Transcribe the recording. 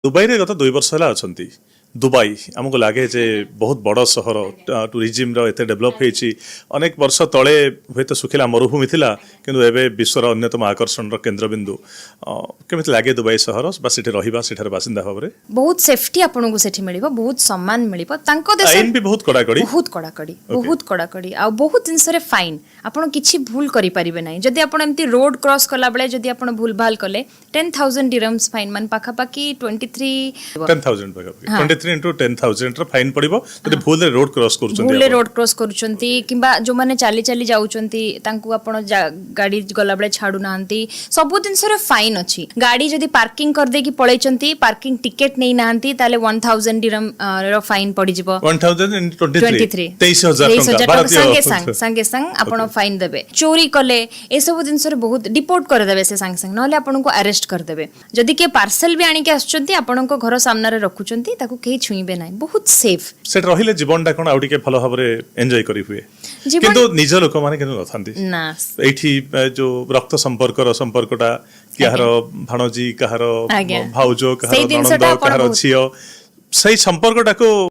ଦୁବାଇରେ ଗତ 2 ବର୍ଷ ହେଲା ଅଛନ୍ତି। ଦୁବାଇ ଆମକୁ ଲାଗେ ଯେ ବହୁତ ବଡ଼ ସହର, ଟୁରିଜିମର ଏତେ ଡେଭଲପ୍ ହେଇଛି। ଅନେକ ବର୍ଷ ତଳେ ହୁଏତ ଶୁଖିଲା ମରୁଭୂମି ଥିଲା, କିନ୍ତୁ ଏବେ ବିଶ୍ୱର ଅନ୍ୟତମ ଆକର୍ଷଣର କେନ୍ଦ୍ରବିନ୍ଦୁ। କେମିତି ଲାଗେ ଦୁବାଇ ସହର ବା ସେଠି ରହିବା, ସେଠାରେ ବାସିନ୍ଦା ଭାବରେ? ବହୁତ ସେଫ୍ଟି ଆପଣଙ୍କୁ ସେଠି ମିଳିବ, ବହୁତ ସମ୍ମାନ ମିଳିବ ତାଙ୍କ ଦେଶ। ଆଇନ ବି ବହୁତ କଡ଼ାକଡ଼ି। ବହୁତ କଡ଼ାକଡ଼ି, ବହୁତ କଡ଼ାକଡ଼ି। ଆଉ ବହୁତ ଜିନିଷରେ ଫାଇନ୍। ଆପଣ କିଛି ଭୁଲ କରିପାରିବେ ନାହିଁ। ଯଦି ଆପଣ ଏମିତି ରୋଡ କ୍ରସ୍ କଲାବେଳେ ଯଦି ଆପଣ ଭୁଲ ଭାଲ କଲେ, 10,000 ଡିରମ୍ସ ଫାଇନ୍, ମାନେ ପାଖାପାଖି 23। 10,000 ପାଖାପାଖି, 23 ଇଣ୍ଟୁ 10,000ର ଫାଇନ୍ ପଡ଼ିବ ଯଦି ଭୁଲରେ ରୋଡ କ୍ରସ୍ କରୁଛନ୍ତି ଭୁଲରେ ଆପଣ। ରୋଡ କ୍ରସ୍ କରୁଛନ୍ତି କିମ୍ବା ଯୋଉମାନେ ଚାଲି ଚାଲି ଯାଉଛନ୍ତି, ତାଙ୍କୁ ଆପଣ ଗାଡ଼ି ଗଲାବେଳେ ଛାଡୁନାହାନ୍ତି, ସବୁ ଜିନିଷର ଫାଇନ୍ ଅଛି। ଗାଡ଼ି ଯଦି ପାର୍କିଂ କରିଦେଇକି ପଳେଇଛନ୍ତି, ପାର୍କିଂ ଟିକେଟ୍ ନେଇନାହାନ୍ତି, ତାହେଲେ 1000 ଡିରମ୍ ର ଫାଇନ୍ ପଡ଼ିଯିବ। 1023। 23। 23,000 ଟଙ୍କା 23,000 ଟଙ୍କା। ଭାରତୀୟ। ସାଙ୍ଗେ ସାଙ୍ଗେ, ସାଙ୍ଗେ ସାଙ୍ଗେ ଆପଣ ଫାଇନ୍ ଦେବେ। ଚୋରି କଲେ, ଏସବୁ ଜିନିଷରେ ବହୁତ ଡିପୋର୍ଟ କରିଦେବେ ସେ ସାଙ୍ଗେ ସାଙ୍ଗେ, ନହେଲେ ଆପଣଙ୍କୁ ଆରେଷ୍ଟ କରିଦେବେ। ଯଦି କିଏ ପାର୍ସଲ ବି ଆଣିକି ଆସୁଛନ୍ତି, ଆପଣଙ୍କ ଘର ସାମ୍ନାରେ ରଖୁଛନ୍ତି, ତାକୁ କେହି ଛୁଇଁବେ ନାହିଁ। ବହୁତ ସେଫ୍। ସେଠି ରହିଲେ ଜୀବନଟା କ'ଣ ଆଉ ଟିକେ ଭଲ ଭାବରେ ଏନ୍ଜୟ କରି ହୁଏ? କିନ୍ତୁ ନିଜ ଲୋକମାନେ କିନ୍ତୁ ନଥାନ୍ତି। ନା। ଏଇଠି ଯୋଉ ରକ୍ତ ସମ୍ପର୍କର ସମ୍ପର୍କଟା, କାହାର ଭାଣଜି, କାହାର ଭାଉଜ, କାହାର ସେଇ ଜିନିଷଟା ନଣନ୍ଦ, ଆପଣ କାହାର ଝିଅ, ସେଇ ସମ୍ପର୍କଟାକୁ